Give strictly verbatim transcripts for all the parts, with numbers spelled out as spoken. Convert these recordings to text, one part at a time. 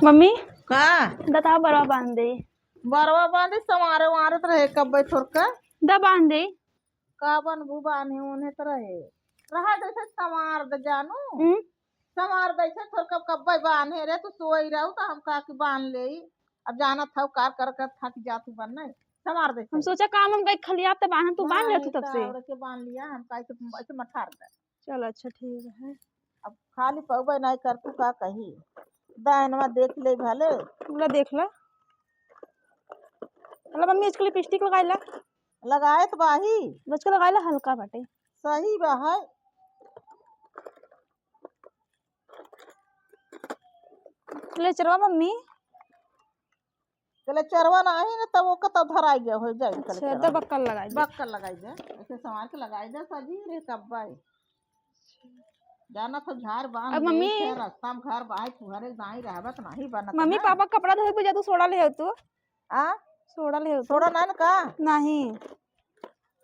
मम्मी, का? दता बरवा बांध दे। बरवा बांधे, संवारे वारत रहे कब्बे थोरका। द बांध दे। का बनबू बांधे ओन्हे त रहे। रहा जैसे संवार द जानू। हम्म। संवार द जैसे थोरका कब्बे बांधे रे, तू सोई रहू त हम कहा कि बांध लेई। अब जानत हऊ कार कर कर थक जात हू बन नहीं। संवार दे हम सही। सोचा काम हम गई खलिया त बांधन, तू बांध नहीं, लेतू तब से। तावड़ के बांध लिया, हम कहा कि ऐसे मठार दे। चल, अच्छा, ठीक है। अब खाली पउबे नाहीं कर, तू का कही? दायनवा देख ले भले। ला देख ला। ला मम्मी, इसके lipstick लगाई ला। लगाए त बाही। बच के लगाई ला, हल्का बाटे। सही बा है। ले चलवा मम्मी। चले चरवा नाही न, तब ओकर तब धराई गया हो जाई, चले अच्छा, चरवा। तो बक्कल लगाई दे। बक्कल लगाई दे, ऐसे संभाल के लगाई दे, सजी रे कब्बा है। जाना तो झार बांध अब मम्मी। लेके रास्ता में घर बाई, फुहरे दाई रहबत नाही बनत मम्मी, ना। पापा कपड़ा धोए के जा, तू सोडा ले आओ तू। आ? सोडा ले आओ तू। सोडा नाही न का? नाही।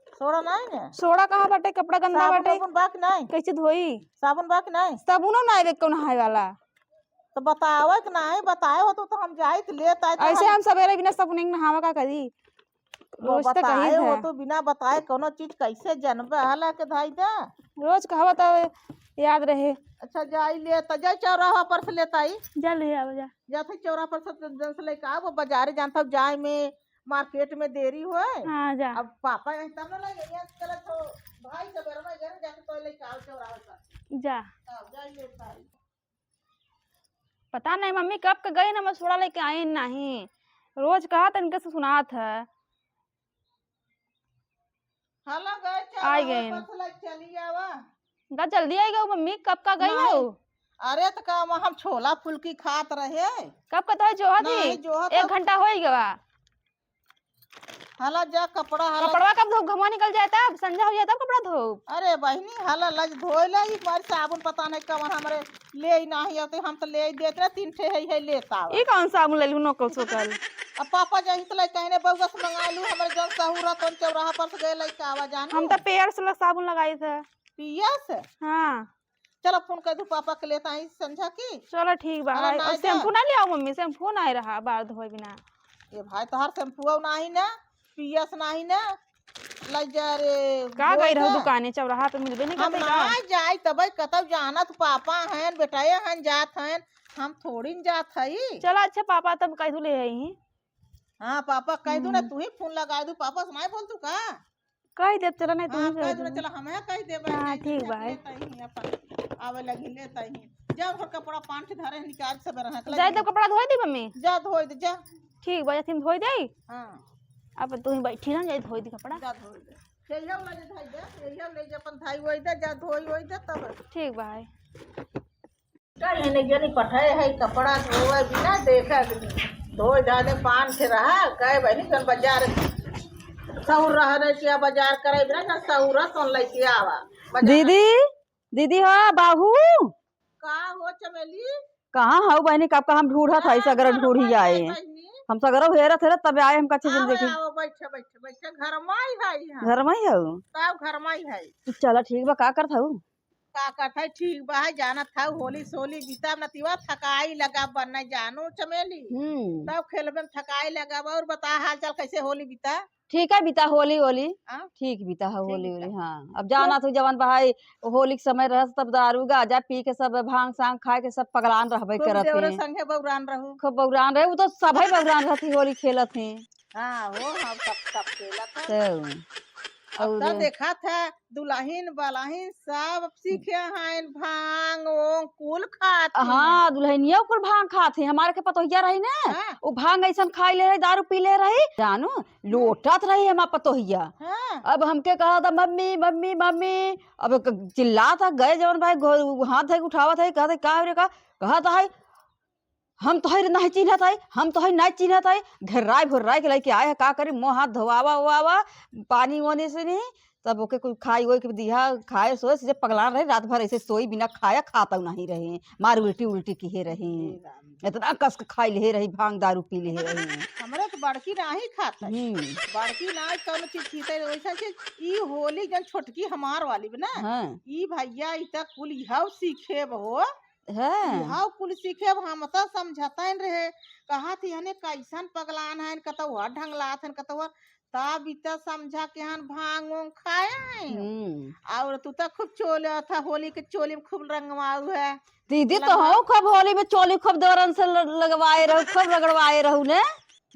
सोडा नाही न? सोडा कहाँ बाटे? कपड़ा गंदा साबुन बाटे। साबुन बा कि नाही? कैसे धोई? साबुन बा कि नाही? साबुनो नाही बे कौन नहाए वाला। तो बतावे के नाही, बताए हो तो, तो हम जाइत लेत आइत ऐसे हम। हम सवेरे बिना साबुन के नहावा का करी? वो रोज तो बताए कही हो है। तो बिना बताए कोनो चीज कैसे जनबे? हला के धाई दे। रोज कहवा तो याद रहे। अच्छा, जाई ले त, जाई चौराहा पर से लेत आई। जा ले आवा जा। जात है चौराहा पर से जन से लेके आओ, वो बाजारे जानत हो, जाए में मार्केट में देरी होए। हाँ, जा। अब पापा यहीं तब ना लगे, यहाँ चला तो भाई सब घर में गए, जाके तो लेके आओ चौराहा पर। जा। हाँ, जाई लेत आई। पता नहीं मम्मी कब के गई ना, मैं छोड़ा लेके आई नहीं। रोज कहा त इनके से सुनात है। हला गए, चल, आई गए। बस लग चली आवा। गा जल्दी आई गऊ मम्मी, कब का गई नहीं। हो? अरे त का हम छोला फुल्की खात रहे। कब का तो जोहत ही? नहीं, जोहत एक अब घंटा हो ही गवा। हला जा कपड़ा हला। कपड़वा कब धोब? घमवा निकल जाए तब, संझा हो जाए तब कपड़ा धोब। अरे बहिनी, हला लज धोए ला, ई मारी साबुन पता नहीं कवन हमरे ले ही नाही आते, हम तो ले ही देत रहे, तीन ठे है, है लेत आवा। ई कौन साबुन ले लू, नकल सोकल? अब पापा जही तो ले कहने बउआ से मंगा लू, हमरे जौन सहूरा तौन चौराहा पर से गए लेके आवा जानी। हम तो पेयर से लग साबुन लगाई थे। पिया से? हाँ। चलो फोन कर दू पापा के लेता ही संझा की। चलो ठीक बा। अरे भाई, ना और जा। शैम्पू ना ले आओ मम्मी, शैम्पू ना रहा बार धोए बिना। ए भाई, तोहार शैम्पू नाही ना, पियस नाही ना, लइ जा रे, का बोल गई रहू जा। दुकाने चौराहा पे मिलबे नहीं हम करते का? ना जाई तबे कतौ जानत पापा हन, बेटाए हन, जात हन, हम थोड़ी न जात हई। चला अच्छा पापा तब कह दू ले आई। हाँ पापा कह दू ना, हम्म। तू ही फोन लगा दू, पापा से नहीं बोल तू का? कह देब, चला, नहीं, तू हाँ, ही कह कह दू ना, दू। चला, हम है कह देब, हाँ, नहीं, ठीक नहीं, बा, है। लेता ही अपन, आवे लगी, लेता ही। जा, ओकर कपड़ा पान के धरे, निकाल सब रहा, जाए तो कपड़ा धोए दी, मम्मी? जा, धोए दे, जा। ठीक बा, जा, तुम धोए दे। हाँ। अब तू ही बैठी ना, जाए धोए दी कपड़ा। जा, धोए दे। यही ले जा, धोए दे, यही ले जा, अपन धाई वही दे, जा, धोई वही दे, तब। ठीक बा, है। कहीं नहीं जनी पठाए है, कपड़ा धोवे बिना देखा, धोए डाले पान से रहा, कहे बहनी, कल बाजार सहूर रहा नहीं किया, बाजार करे बिना, ना सहूर है, तो लेके आवा। बाजार दीदी, दीदी हो, बाहू। का हो चमेली? कहाँ हऊ बहनी, कब का हम ढूंढत हई, हाँ, सगरो घर ढूंढी में आए। बहनी। हम सगरो हेरत हेरत तब आए, हम कच्छे जन आवा, देखी। आवा, बैठे, बैठे, बैठे, घर में ही है यहाँ। घर में ही हऊ? तब घर में ही है। चला ठीक बा, का करत हऊ? का कहत है, ठीक बा है, जानत है, होली सोली बीता, नतिवा थकाई लगा बन नहीं जानू चमेली। हम्म। तब खेलबे में थकाई लगा बा, और बता हाल चाल कैसे होली बीता? ठीक है बीता होली, होली। हाँ? ठीक बीता है ठीक होली, बीता। होली, हाँ। अब जाना खूब तू जवन बहाई होली के समय रहत, तब दारू गाजा पी के सब भांग सांग खाए के सब पगलान रहबे खूब करत देवरे हैं। संगे बौरान रहू। खूब बौरान रहे, वो तो सभे बौरान रहती होली खेलत हैं। हाँ, हो, हाँ, सब, सब खेलत है। तो, अब और तो देखा था, दुलहिन, बलहिन सब सीखे हैं, भांग, ओंग, कुल खात हैं। हाँ, दुलहिनिया कुल भांग खात हैं। हमारे के पतोहिया रही ना, हाँ। वो भांग ऐसन खाई ले रही, दारू पी ले रही। जानू, लोटत रही हमार पतोहिया। हाँ। अब हमके कहा था, "मम्मी, मम्मी, मम्मी।" अब क-, चिल्लात है, गए जवन भाई, घो-, हाथ धइ के उठावत है, कहत है, "का हो रे, का?" कहत है, हम तोहरे नाहीं चिन्हत हई, हम तोहरे नाहीं चिन्हत हई। घेर्राइ भोर्राइ के लइके आए ह, का करी, मुँह हाथ धोआवा ओआवा, पानी ओनी से नहीं, तब ओके कुल खाई ओई के दिहा, खाए सोए से जब पगलान रहे, रात भर ऐसे सोई बिना खाया, खातउ नाहीं रहे, मार उल्टी उल्टी किहे रहे। हे राम। इतना कस के खाई लिहे रही, भांग दारू पी लिहे रही। हमरे तो बड़की नाहीं खात है। हम्म। बड़की नाहीं कौनो चीज खीते, वैसा चीज, ई होली जन छोटकी हमार वाली बना, हाँ। ई भैया, ई तक कुल इहउ सीखे बहो, हैं? इहउ कुल सीखे, अब हमसे समझतइन रहे, कहत ही हने कइसन पगलान हइन, कतउ हर ढंगलात हइन, कतउ हर, तब इतना समझा के हन भांग ओंग खाए हैं। हम्म। और तू तो खूब चोले था, होली के चोली में खूब रंगवाऊ है। दीदी, तो लगा- हो खूब होली में चोली खूब देवरन से ल-, लगवाए रहू, खूब रगड़वाए रहू ने।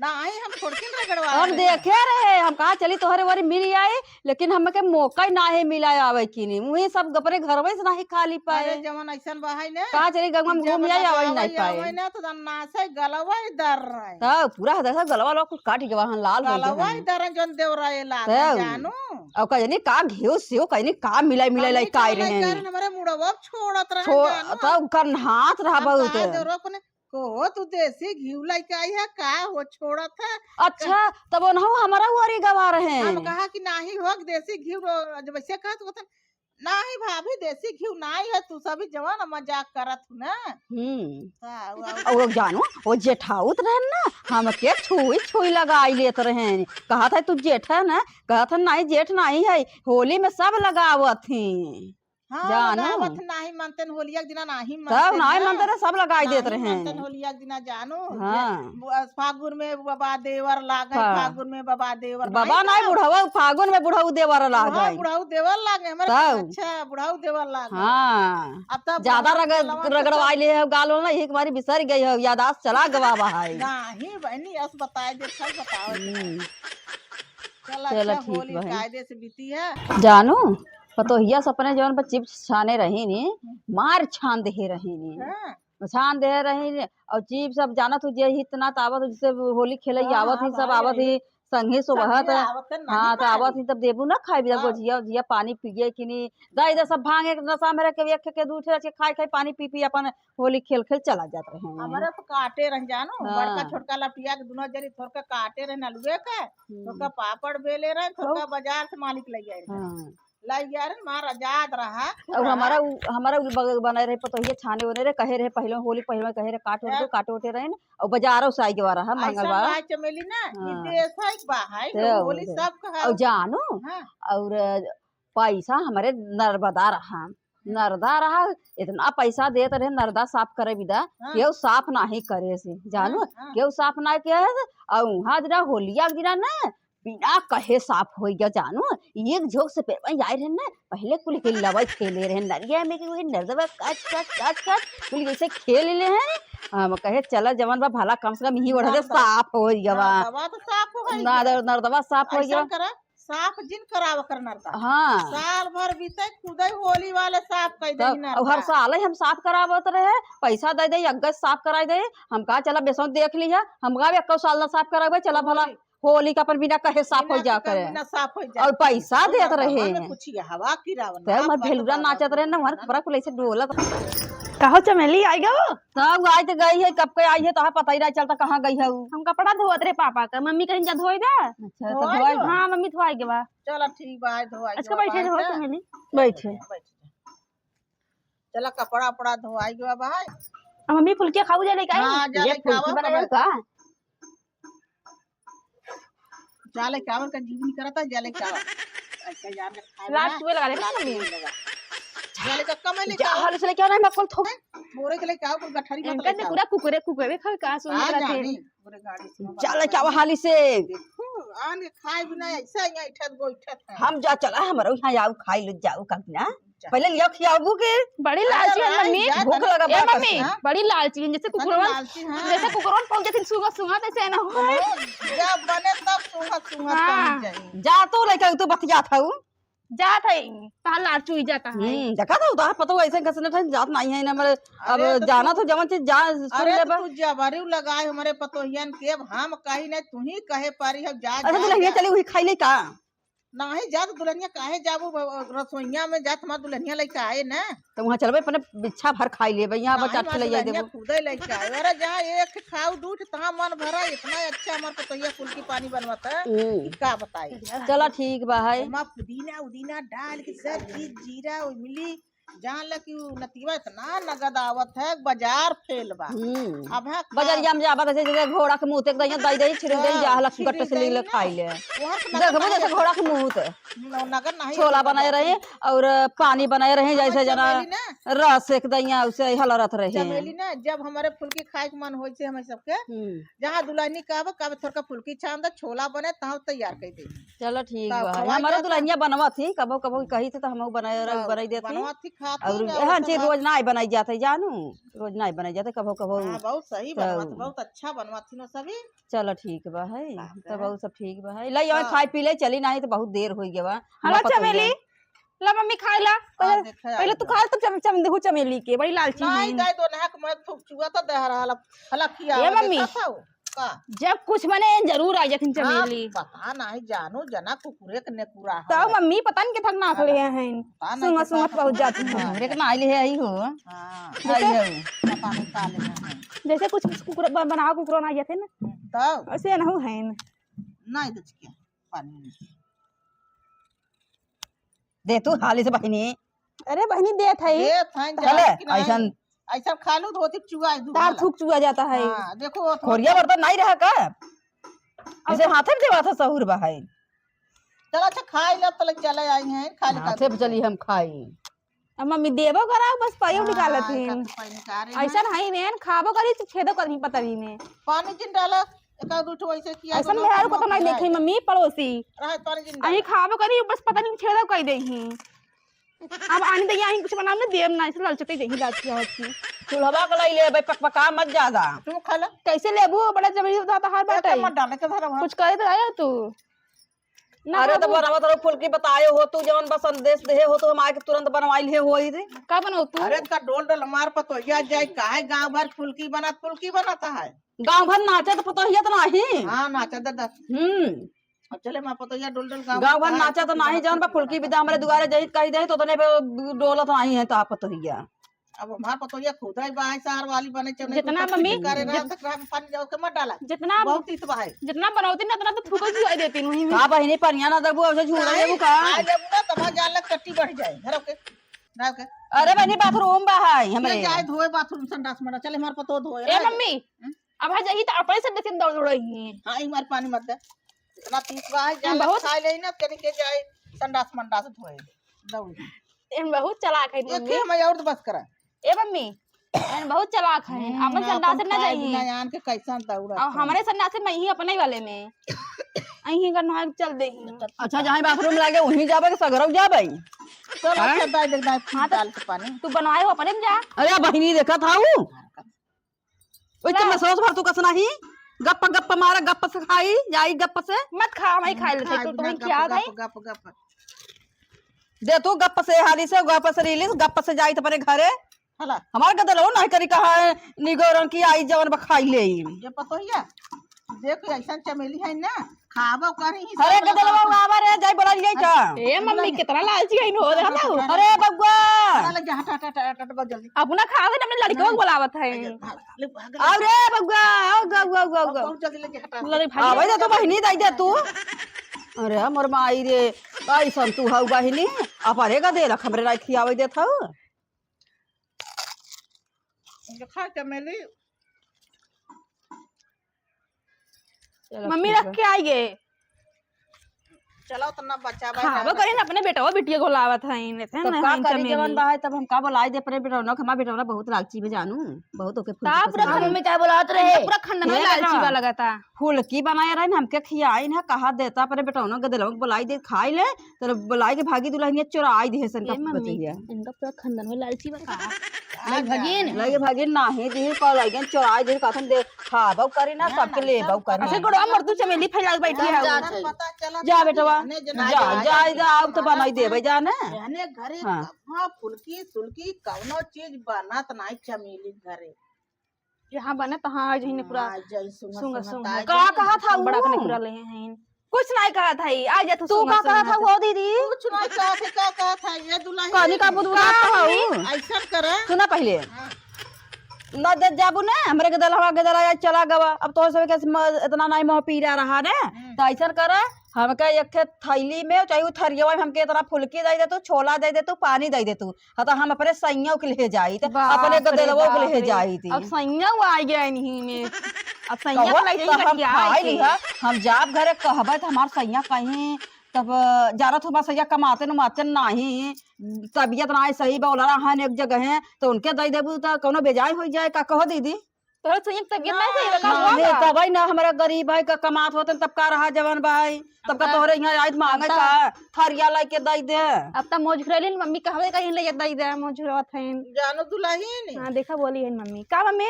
नाही, हम थोड़किन रगड़वाए हम रहे। देखे रहे, हम कहा चली तोहरे वरी मिल आई, लेकिन हमके मौका ही नाही मिला आवे की नहीं। उहे सब अपने घरवे से नाही खाली पाए। अरे, जवन ऐसन बा है ना, कहा चली गंगा में कि जब घूम आई, आवे ही लगावे नहीं पाए। आवे ना, तो जब नासे गलवा ही दर रहे। तब पूरा देखा गलवा लोग कुल काट के वहाँ लाल हो गए गलवा ही हैं। दर रहे, जौन देवरा ये लाल तब। जानू। और का जानी का घिउ सेव का जानी का मिलाई मिलाई हम लाई नहीं काई चले रहे हैं। हमारे मुड़वा छोड़त रहे छो-, जानू। तब उनकर नहात रहा हम बहुत। कहा देवरा अपने को तू देसी घिउ लइके आई है का हो छोड़त है? अच्छा, तब ओनहु हमरा ओरी गवा रहे हम हैं। कहा कि नाही हो देसी घिउ रो-, जब ऐसे कहत होतन, नाही भाभी देसी घिउ नाही है, तू सभी जवान मजाक करत हूँ ना। हम्म। हाँ, वो और वो जानू, वो जेठाउत रहन ना, हमके छुई छुई लगाई लेत रहन। कहत है तू जेठ है ना, कहत है नाही जेठ नाही है, होली में सब लगावत ही। हाँ, जानू। लगावत नाही मनतेन, होलिया के दिना नाही तब मनतेन नाही ना। मनतेन, सब लगाई देत नाही रहे। मनतेन होलिया के दिना जानू। हाँ। जे, ब-, फागुन में बाबा देवर लागे, हाँ। फागुन में बाबा देवर बाबा नाही नाही, का? बुढ़ऊ, फागुन में बुढ़ऊ देवर लागे। हाँ, बुढ़ऊ देवर लागे, हमारे तब। अच्छा, बुढ़ऊ देवर लागे। हाँ। अब तब ज्यादा बाबा रगड़-, गलवा के रगड़वाई सब ले हो गालो ना, एक बारी बिसर गई हो, यादाश्त चला गवा बा है। नाही बहनी, अस बताए दे, सब बताओ। हम्म। चला, चला, अच्छा, ठीक होली बा है। कायदे से बीती है। जानू, पतोहिया से अपने जवन पर चिप्स छाने रही नी, हम्म। मार छान देहे रही नी। हाँ। छान देहे रही नी, और चिप्स अब जानत हो जे हित ना त आवत हो, जैसे होली खेले हाँ, आवत ही, हाँ, सब भाई, आवत ही, संगे सुबहत। संगे आवत है, नहीं हाँ, त आवत खाई। ही तब देबू ना खाई, हाँ। गोजिया, उजिया, पानी पिए कि नी। जा इधर सब भांग एक नशा में रह के एक के दू ठे रच के खाई, खाई, पानी पी, पी अपन होली खेल, खेल चला जात रहे हैं। हमारे तो काटे रह जानो, हाँ। बड़का छोटका लपिया के दुनो जरी थोड़का काटे रहे नलुए के, हम्म। थोड़का पापड़ बेले रहे, थोड़का तो? बाजार से मालिक ले आए रहे। हाँ। लइ गया रे, मार आजाद रहा। और हमारा उ, हमारा उ बग-, बनाए रहे, पतोहिया छाने ओने रहे, कहे रहे, पहिले होली पहिले कहे रहे, काट ओट दो, हैं? काट ओटे रहे न, और बाजारों से आइ गवा रहा, ऐसा मंगलवार। बात चमेली ना, हाँ। ई देश है, बा है, तो होली बोले। सब कहा। और जानू, हाँ। और पैसा हमरे नर्मदा रहा, हम्म। नर्मदा रहा, इतना पैसा देत रहे, नर्मदा साफ करे बिदा, हाँ। केहू साफ नाही करे से, जानू, हाँ, हाँ। केहू साफ नाही किया है, और वहाँ दिना होलिया के दिना ना, बिना कहे साफ होइ गया जानू। एक झोंक से पेरवा आए रहे ना, पहिले कुल हिलवा खेले रहे नरिया में कि वही नर्दवा कच, कच, कच, कच, कुल जैसे खेल ले हैं। हम कहे, "चला जवन बा भला, कम से कम यही ओढ़ा से नर्दवा। साफ होइ गवा।" नर्दवा तो साफ होइ गवा। नर्द-, नर्दवा साफ होइ ऐसा गवा। करा, साफ जिन कराव कर नर्दा। हाँ। साल भर बीते, खुदे होली वाले साफ कर दे तब, नर्दा। और हर साल ही हम साफ करावत रहे, पैसा दे दे, अग्गे साफ कराई दे। हम कहा, "चला बेसन देख लिया, हम कहा, एक्को साल ना साफ करावे, चला भला।" होली। होली का अपन बिना कहे साफ बिना होइ जा के करे। बिना साफ होइ जा। और पैसा देत रहे। कुछ ये हवा की रावण, तब हमार भेलुरा नाचत रहे ना, हमार कपड़ा कुल ऐसे डोलत। कहो चमेली, आई गो? तब आई तो गई है, कब के आई है, तोहा पता ही नहीं चलता कहाँ गई है उ। हम कपड़ा धोवत रहे पापा का, मम्मी कहीं जा धोई दे। अच्छा, तो धोई धोई दो। हाँ, मम्मी धोई के बा। चलो ठीक बा, धोई अच्छा, के बैठे बा, रहो जा। चमेली। बैठे। बैठ जा। चला कपड़ा उपड़ा धोई के बा भाई। अब मम्मी फुलकिया खाऊ जा लेके आई? हाँ, जा ये लेके फुलकी आवा, बनाए कबे। का? जा लेके आवा, का जीव नहीं करता, जा लेके आवा। अच्छा, यार, खाए लाल ना, चुए लगा दे ना लाल मम्मी। चुए लगा। जा लेके कमे लेके जा, आओ। हाल से लेके आओ ना, मैं कल थोक। बोरे के लेके आओ, कोई गठरी मत इनका लेके तो आओ। पूरा कुकुरे, कुकुरे खाओ, का सुन आ रहा थे। जानी, पूरे गाड़ी से जा लेके आओ हाली से। देखो, आन के खाए बिना ऐसा ही ऐठत गोइठत है। हम जा, चला, हमारे यहाँ आओ, खाई लो, जाओ, कभी ना। पहले लिया खियाबू के। बड़ी लालची है अरे मम्मी। भाई, जा भूख तनी लगा ए बा मम्मी, कस ना। बड़ी लालची है, जैसे इतनी कुकुरवन, लालची, हाँ। जैसे कुकुरवन पहुंच जाती सूंघत सूंघत ऐसे ना हो। हाँ, जब बने तब सूंघत सूंघत हाँ। पहुंच जाई। जा तू लइका, तू बतियात हऊ। जात है, कहाँ लालचू ही जाता है। हम्म, देखा था, उधार पतो ऐसे घसने ठन जात नहीं है ना, मरे अब अरे तो जाना तू, तो जवन चीज जा सुन अरे ले तो बा। तू जबरी लगाए हमरे पतोहियन के, अब हम कही नहीं, तू ही कहे पारी, हम जा, अच्छा, जा, दुल्हनिया जा। चली, वही खाई ले का? नाही जात दुल्हनिया, काहे जाबू ब-, रसोइया में, जात हमार दुल्हनिया लइका आए ना। तो वहाँ चलबे, अपने बिच्छा भर खाई लेबे, यहाँ बचा नाही, के ले जाए दुल्हनिया देबो। खुदे लइका आए। अरे जहाँ एक खाऊ दू ठे, तहाँ मन भरा, इतना अच्छा हमार पतोहिया फुलकी पानी बनवत है, हम्म। कि का बताई। चला ठीक बा है। ओमा पुदीना उदीना डाल के सब चीज, जीरा, इमली, जान ले कि उ नतिया इतना नगद आवत है, बाजार फेल बा। हम्म। अब है खा- बजरिया में जाबा, जैसे, जैसे घोड़ा के मुँह तक दइया, दई दई, छिड़क दई, हाँ, जा हलक छिड़क गट्टे से दई ले ना। खाई ले। वहाँ से नगद देखबो नहीं जैसे आता। घोड़ा के मुँह तक। न-, नगद नहीं छोला आता बनाए बाजार रहे में। और पानी बनाए रहे, हमारे जैसे जना चमेली ना। रस एक दइया, उसे हलरत रहे। चमेली ना, जब हमारे फुलकी खाए के मन होई से हमें सबके, हम्म। जहाँ दुल्हनी कहबो, कहबो थोड़का फुलकी छान दे, छोला बने, तहाँ तैयार कर दे। चलो ठीक तब बा। खवाई हमारो जाता। दुल्हनिया बनवा थी, कबो कबो कही थे तो हमहू बनाए रह-, हाँ, बनाई देती। बनवा थी, खाती और ना, हाँ, वैसे जी, बात। रोज ना बनाई जाते, जानू, रोज ना बनाई जाते, कबो कबो। हाँ, बहुत सही तो बनवा थी, बहुत अच्छा बनवा थी ना सभी। चलो ठीक बा है, बाप तो रे। बहुत सब ठीक बा है। लाई, हाँ। खाई पी ले, चली, नहीं तो बहुत देर हो गया बा। हलो हमार पतोहिया। चमेली, ला मम्मी खाई ला। हाँ, पहले, देखा पहले जाए तू तो। खा, तब चम-, चम-, देखू चमेली के, बड़ी लालची नहीं, हईन। जाए दो, नहक मैं थूक चुआ तो दे रहा, हला, हला खिया ए हुआ मम्मी, देखा था वो। का? जब कुछ बने, एन जरूर आ जाथिन हाँ, चमेली। पता नहीं, जानू, जना कुकुरे के नेकुरा तब है। मम्मी, पता नहीं कितना नाक हाँ। ले हैं। पता नहीं सुंगा, कितना सुंगा तो पहुँच जाती हैं। हाँ। हमरे के ना आइल है, आई हो। हाँ। आई जैसे हो। पता नहीं का ले हैं। जैसे कुछ, कुछ कुकुर ब-, बनाओ, कुकुर ना जाते ना। तब? ऐसे ना हो हैं। नहीं, दे चुके। पानी नहीं। दे तू हाली से बहिनी। अरे बहिनी, देत हई। देत हई, चले, जात कि नहीं? ऐसन। ऐसन खा लू, धोती चुआ दूध तार वाला। थूक चुआ जाता है। हाँ, देखो, वो थोड़ा खोरिया बर्तन नहीं रहा का? अब ऐसे हाथे में देवा था सहूर बा है। चल, अच्छा, खाई ले, तले चले आई हैं, खाली हाथे पे चली हम खाई। अब मम्मी देबो कराओ, बस पाइयो हाँ, निकालत एक आध हैं। पाई निकाले हैं। ऐसन है नेन, खाबो करी, छेदो करी पतरी में। पानी जिन डाला, एक आध उठो ऐसे किया ऐसन दोनों मेहरारू को तो नहीं देखे मम्मी, पड़ोसी। रहे पानी जिन अही डाला। खाबो करी, बस पता नहीं छेदो कई दे ही। अब आनी दइया, अही कुछ बनाओ ना, देब ना, ऐसे ललचते दे ही लाज की होती। चूल्हवा के लाई ले, भाई, पकपका मत ज्यादा। तू खा ले। कैसे लेबू? बड़ा जबरी होता तो हर एक बाटे। मत डाले के धरब हम। कुछ करे तो आयो तू। ना अरे, तो बाबू। बनावत रहो, फुलकी बताए हो तू, जवन बस संदेश दे हो तू, हम आके तुरंत बनवाई ले हो ई रे। का बनाओ तू? अरे, इनका डोल डोल हमार पतोहिया जाए, काहे गाँव भर फुलकी बनत, फुलकी बनत है। गाँव भर नाचत पतोहिया तो नाही। हाँ, नाचत दादा। हम्म। अब चले, हमार पतोहिया डोल डोल गाँव गाँव भर भर नाचत तो नाही, जवन बा फुलकी विदा हमरे दुआरे जहित कही दे, तो तने पे डोलत नाही है तो आप पतोहिया। अब हमार पतोहिया खुद ही बा, सार वाली बने, चले जितना तो मम्मी, करे रहा, जित-, तक रहा, पानी जाओ के मत डाला। जितना बहुत तीत बा है। जितना बनौती ना, उतना तो फूको जुआई देती हूँ, वहीं में। का बहिनी, पनिया ना देबू, ऐसे झूला काहे? लेबू का? आ लेबू ना, तब जान लग टट्टी बढ़ जाए, धरो के, धरो के। अरे बहिनी, बाथरूम बा है हमरे। ये जाए धोए बाथरूम, संडास में ना, चले हमार पतोह धोए ए रहे। मम्मी, हम्म? अब है जाई तो अपने संडास में दौड़ दौड़ रही है। हाँ, एक बार पानी मत दे। इतना तीत बा है, जान लग बहुत खाए ले ना, तेरे के जाए, संडास मंडास धोए, दौड़। एन बहुत चालाक है एक मम्मी। ही हम और बस करा। ए मम्मी, एन बहुत चालाक है, हम्म, अपन संडास न खाए जाई। बिना आन के कैसन दौड़त अब है। हमरे संडास में ही अपने वाले में। अहीं का नहाए चल दे ही। अच्छा, जहाँ बाथरूम लागे, वहीं जाबे कि सगरौ जाबे? चल, हाँ? अच्छा, दाई, देख, दाई, हाँ, तो डाल के पानी। तू बनवाए हो अपने में जा। अरे, बहिनी देखत हऊ। ओइ तो का? मैं सोच भर तू कस नाही, गप्प गप्प मारा, गप्प से खाई, जाई गप्प से। मत खा, हम ही खाई लेते, खाए तू, तू बिना ही गप्प, क्या गप्प, खाई? गप्प, गप्प। दे तू गप्प से, हाली से, गप्प से रीलिस, गप्प से जाई तो अपने घरे। हला। हमार गदलो नाही करी कहा है, निगोरन की आई जवन बा खाई ले। ये पतोहिया, देख ऐसन चमेली है ना, खाबो करी ही अरे सब गदलवा लगा। बाबा रे, जाई बोला लिया का? ए मम्मी, कितना लालची है, हो रहा था। अरे बबुआ। चला लग जा, हट, हट, हट, हट, हट, बहुत जल्दी। अपना खा दे, अपने लड़कों को बुलावत है। भाग, भाग, भाग, भाग। अरे बबुआ, आओ, गो, गो, गो, गो। बहुत जल्दी लेके हटा। लड़े भाग। आवे दे तो बहिनी, दई दे तू। अरे हमर माई रे, कैसन तू हऊ बहिनी? अपने का देलक, हमरे नाई खियावे देत हऊ। देखा चमेली। चलो, मम्मी ठीक रख बा। के आई गे। चलो, उतना बच्चा बा, खाबो ना करे ना, अपने बेटवा बिटिया को लावत है, इन्हें से तब ना का है करी, चमेली। जवन बा है, तब हम का बोलाई दे अपने बेटवा ना, हमार बेटवा बहुत लालची बा जानू, बहुत ओके फुलकी का पूरा पसंद है। खन-, मम्मी का बोलावत रहे? पूरा खानदान हे लालची बेटवा। बा लगता। फुलकी बनाए रहे ना, हमके खियाई ना, कहा देता अपने बेटवा ना, गदलवा के बोलाई दे, खाई ले, तेरे बोलाई के भागी दुल्हनिया चोराई दिहे सन ए का मम्मी, बचैया। इनका पूरा खानदान में लालची बा का? आ लगे जा। भगिन। लगे भगिन नाही दी, का लगे चोराई दे, कहतन दे, खाबो करी ना, ना, सबके ना, लेबो सब करी। अच्छा, गोड़वा मर तू चमेली फैला के बैठी ना, है। ना, पता चला जा था बेटवा, कि एहने जना जा, जाए जा, कि जा, अब तो खाना बनाई देबे, था। जा ना। एहने घरे हाँ। कहाँ फुलकी, सुलकी, कौनो चीज बनत नाही चमेली घरे। जहाँ बने तहाँ आ जइने पूरा हाँ, आ जाई, सुंगा, सुंगा, सुंगा, सुंगा। ताई का जाई। कहा था बड़ा ऊ? कने पूरा ले हैं। कुछ नहीं कहा था, आ जा तू तू सुंगा, का कहा सुंगा था तो। वो दीदी? कुछ नहीं कहा था, का कहा था? ये दुल्हन कहनी का बुदबुदा का था मम्मी? ऊ? ऐसा करा। सुना पहले। हाँ। ना दे जाबू ना, हमरे गदल, हमार गदल आया चला गवा। अब तो सब के म-, इतना नहीं मोह पीरा रहा ने। हम्म। तो ऐसा करा, हमका एक ठे थैली में, चाहे उ थरियवा में हमके इतना फुलकी दइ दे तू, छोला दइ दे तू, पानी दइ दे तू, हाँ, तो हम अपने सैया के ले जाइत, बाप अपने रे गदेलवा के बाप ले रे। जाइत। अब सैया आ गया इन्हीं में, अब सैया कहो, को ले जाइए तो हम कटिया खाए के। लिहा, हम जाब घरे कहबे तो हमार सैया कहीं, तब जानत हो, हमार सैया कमाते न माते नाही, तबियत ना सही बा, ओलरा हन एक जगह है, तो उनके दइ देबू तो कौनो बेजाय हो जाए का, कहो दीदी? तोहरे सैया के तबियत ना सही बा, का ना, हुआ नहीं, बा? तबही ना, हमरा गरीब है का, कमात होतन तब का रहा जवन भाई, तब का अब तोहरे यहाँ आइत मांगे अब का, थरिया लाइके दइ दे। अब त मोझुरैलिन मम्मी कहबे कहीं ले दइ दे, मोझुरवत हइन। जानो दुलहिन। हाँ, देखा बोली हइन मम्मी। का मम्मी?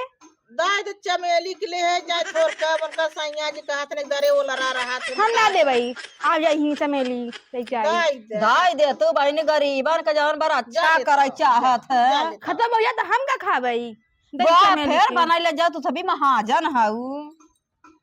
दइ दे चमेली के ले है, जाए तोर का, उनका सैया जी कहत नहीं दरे ओलरा रहा थे। हम ना देबई, आ जाई ही चमेली, ले जाई। दइ दे। दइ दे तू बहिनी, गरीबन का जवन बर अच्छा करे चाहत है। खत्म हो जाए तो हम का खाबई? दही वाह, चमेली फेर के। बनाई ले जाओ, तू सभी महाजन हऊ।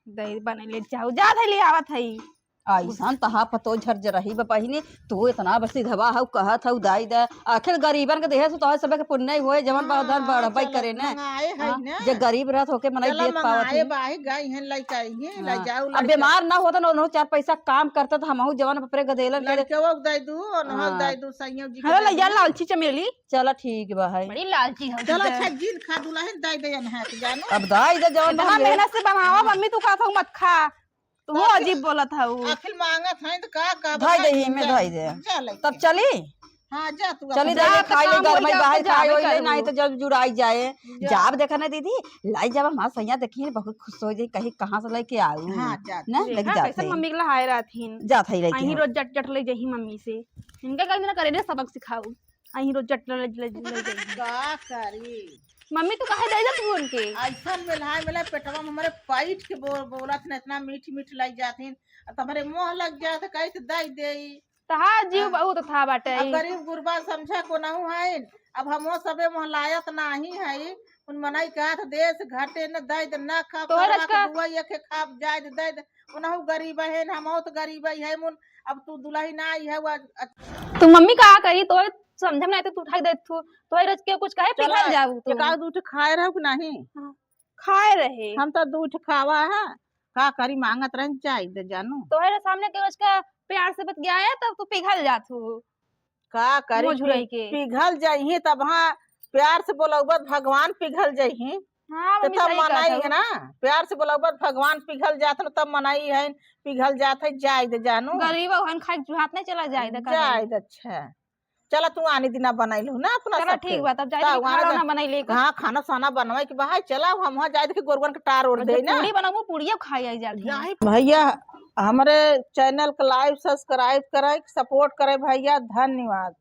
दही बनाई ले जाओ, जात है ले आवत है। ऐसन तहा पतो झरझरही बा बहिनी, तू इतना बस सिधवा हऊ, कहत हऊ दइ दे। आखिर गरीबन के देहे से तोहर सबे के पुण्य होए, जवन बा धन हाँ, बढ़बे चलो, करे ने। मंगाए है हाँ, ना। जे गरीब रहत होके मनई चलो, देत पावत मंगाए है। बाही गई हैं, लइका आई हैं, हाँ, लइ जाओ अब लइका। बीमार ना होत न, उन्हों चार पैसा काम करत त हमहू जवन अपने गदेलन के लड़के वो दइ दू, उन्हों हाँ। दइ दू, संयोग जी के हाँ, दइ लइ जा दू। लालची चमेली। चला ठीक बा है। बड़ी लालची हो चलो, गई। अच्छा, जिन खा दुलहिन दइ दे अनहा के जानो। अब दइ दे जवन इतना बा मेहनत से बनावा, हाँ। मम्मी तू कहत हऊ मत खा। तू तो वो आखिर अजीब बोलत हऊ। आखिर मांगत हैं तो का, का धइ बता दे, ही में चल, धइ दे। चल, तब चली? हाँ, जा तू चली अपन। दे, जा, तो खाई ले, काम घर हो में जाओ, बाहर तो खाई जाबे होई ले, करबू। नहीं तो जब जुड़ाई जाए। जा। जाब देखा ना दीदी, लाई जाब हमार सैया देखी बहुत खुश हो जाई, कहीं कहाँ से लेके आऊ। हाँ, जा। ना, देखा, लग जात कैसन है। मम्मी के लहाए रहथिन। जात है लेके अहीं हम। रोज जट जट ले जही मम्मी से। इनका कहीं ना करे ने सबक सिखाऊ। अहीं रोज जट ले, ले, ले, ले जही। का करी? मम्मी, तू काहे दे जात हूँ उनके? ऐसन मिलाए मिलाए पेटवा में हमरे पैठ के बो-, बोलत न, इतना मीठ मीठ लग जाथिन। आ तोहरे मोह लग जात, कहित दइ देई। तहार जीव हाँ। बहुत था बाटे। अब गरीब गुरबा समझा को नहु है। अब हमो सबे मोहलायत नाही है। उन मनई कहत देश घाटे न दइ दे, न खा, तोहर करवा के का दुआ ये के खाब जाए दे, दइ दे। उनहु गरीब है, हमहु तो गरीब है, मुन अब तू दुलहिन आई है, वो अ- तू मम्मी का करी, तोहरे समझ में नहीं तो तू उठाई देत तू। तोहरे रोज के कुछ काहे चला, पिघल जाऊ तू? एक आध दू ठे खाए रहो कि नहीं? हाँ, खाए रहे। हम तो दू ठे खावा है, का करी, मांगत रहे, जाए दे जानू। तोहरे सामने के रोज का प्यार से बतियाए, तब तू पिघल जात हो। का करी, मुँह झुराई पि-, के। पिघल जइही तब, हाँ, प्यार से बोलउबत भगवान पिघल जइही। हाँ, तो मम्मी तब सही कहत मनाई हऊ। है ना, प्यार से बोलउबत भगवान पिघल जात न, तब मनाई है, पिघल जात है, जाए दे जानू। गरीब हन, खाए के जुहात नहीं चला जाए दे, का जाए करी? दे, अच्छा। चला तू आनी दिना बनाई लू ना अपना चला सबके। ठीक बा, तब जाए तब दे, वहाँ खाना जा-, ना बनाई ले कुछ। हाँ, खाना साना बनवाई के बहाई, चला हम वहाँ जाए दे के गोरुअन के टार ओढ़ अच्छा, दे ना। पूड़ी बनाबू, पूड़ियो खाई आई जात है। भैया, हमरे channel के like, subscribe करे, support करे भैया, धन्यवाद।